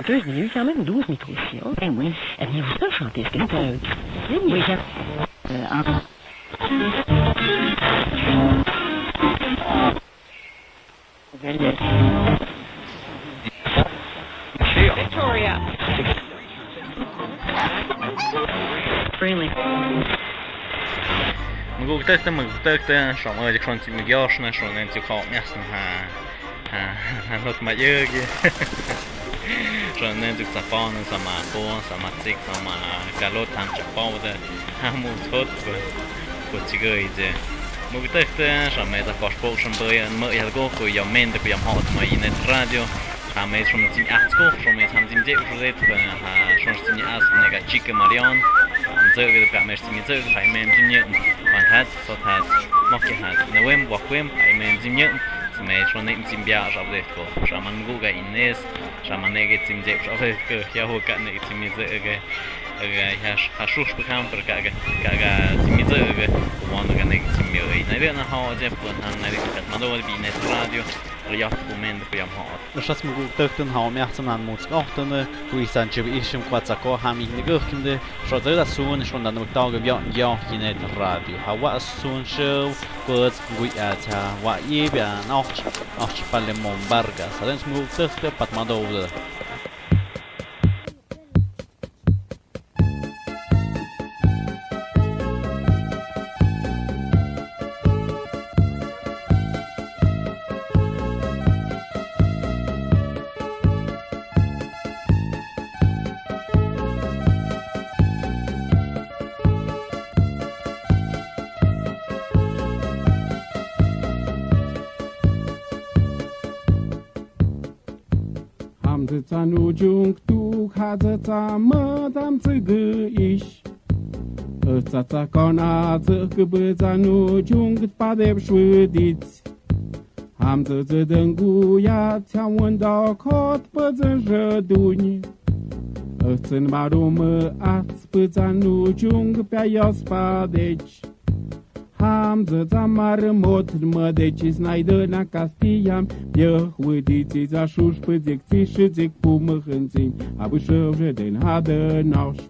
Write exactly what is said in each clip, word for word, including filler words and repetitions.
Deux minutes, quand même douze minutes aussi, hein. Eh oui. Eh bien, vous savez chanter, est-ce que c'est un... Oui, j'ai, euh, un... Victoria. Really. Mangutagtha, mangutagtha, sawm mak lik sawm sim mak giohsna, sawm nen sim khoh miahsna ha. Ha, ha, not ma yagi. Sawm nen sim sa pon, sa ma pon, sa ma tsik, sa ma kalot ham sa pon de. Ha, mu sot ko. Ko chigoi je. Mangutagtha, sawm me ta kos pok sawm boi, an mo yalgo ko yam men de ko yam hot ma Inet Radio. Ha me sawm sim atsko, sawm me sawm sim je, sawm de, ha, sawm sim atsko ne ka chik marion. Am je ka me sim je, ha me sim je. Wan hat, sot hat, mok hat, ne wem, wak wem, ha me sim je. Sawm me sawm ne sim bia, sawm de ko. Sawm man gu ga Ines, sawm ne ge sim je, sawm de ko, ya ho ka ne sim je ge. Aga, ya, ha, sus, por ejemplo, ka, ka, ka, ka, sim mi zø, aga, wan, ka, ne, sim mi, ø, na, ve, na, ha, je, por, na, na, ve, ka, ma, do, bi, ne, radio, radio, ku, men, ku, yam, ha. Sas, mangutagtha, ha, mi, ah, san, mu, tsk, oh, tø, ne, ku, isan, chib, ishim, kwa, tsa, ko, ha, mi, ne, gø, kim, de, sho, zø, da, sun, shon, da, ne, ta, gø, bjørn, ja, ki, ne, radio, ha, wa, sun, sho, ku, tsk, gui, a, tsa, wa, i, bjørn, och, och, palle, mon, barga, sa, den, mangutagtha, pat, ma, do, de. Ham zø tsa nu jung tu, ha zø tsa mø dam zø gø ish. Ø tsa tsa kon a zø gø bø tsa nu jung gø pa dep shwø dit. Ham zø zø døng gu ya tsa wøn da kot bø zø zø dunyi. Ø tsen ma ru mø at bø tsa nu jung gø pa yos pa dech. Ham zø zama rø mot mø de chis nai dø na kastiyam. Bjø wø di tsi za shush pø zik tsi shi zik pu mø khøn zim. A bø shø zhe den ha dø nosh.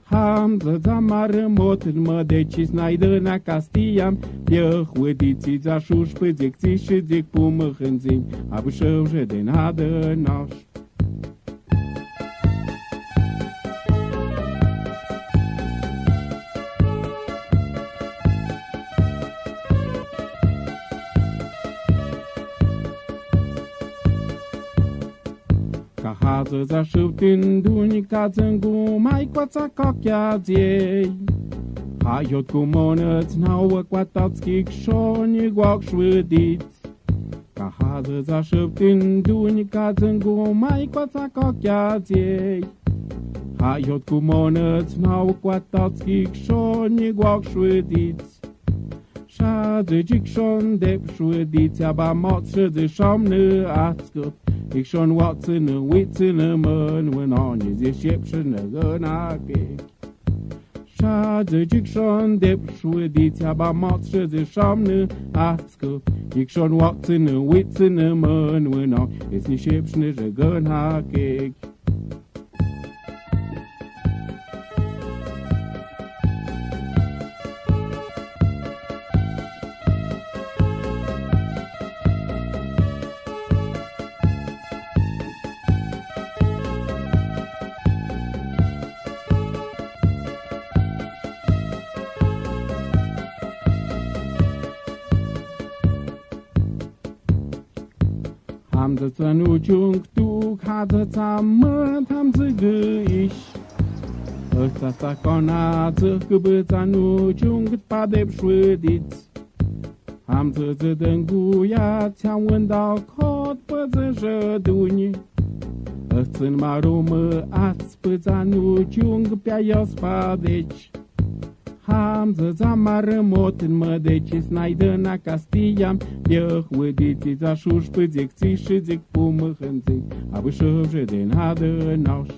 Ham zø zama rø mot mø de chis nai dø na kastiyam. Bjø wø di tsi za shush pø zik tsi shi zik pu mø khøn zim. A bø shø zhe den ha dø nosh. Ka ha zø za shuv tin dun ka zøng gu mai kwa tsa kok ya zie. Ha yot gu monø tsnau wa kwa tats kik shon yi wak shwe dit. Ka ha zø za shuv tin dun ka zøng gu mai kwa tsa kok ya zie. Ha yot gu monø tsnau kwa tats kik shon yi wak shwe dit. Sha zø jik shon dep shwe dit ya ba mot shwe zø shom nø atsko. Ik shon wat zø nø wit zø nø møn wø non yi zø shep shwe nø gø na kik. Sha zø jik shon dep shwe dit ya ba mot shwe zø shom nø atsko. Ik shon wat zø nø wit zø nø møn wø non yi zø shep shwe nø gø na kik. Ham zø tsa nu jung tu ka zø tsa mø tham zø gø ish. Ø tsa tsa kon a zø gø bø tsa nu jung pa dep shwe dit. Ham zø zø døng gu ya tsa wøn da kot bø zø zø dunyi. Ø tsen ma ru mø ats bø tsa nu jung pia yos pa dech. Ham zø zama rø moten mø de chis nai dø na kastiyam. Bjø wø di tsi za shush pø zik tsi shi zik pu mø khøn zik. A bø shø zhe den ha dø nosh.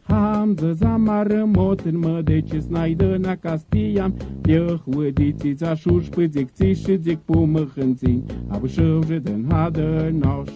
Ham zø zama rø moten mø de chis nai dø na kastiyam. Bjø wø di tsi za shush pø zik tsi shi zik pu mø khøn zik. A bø shø zhe den ha dø nosh.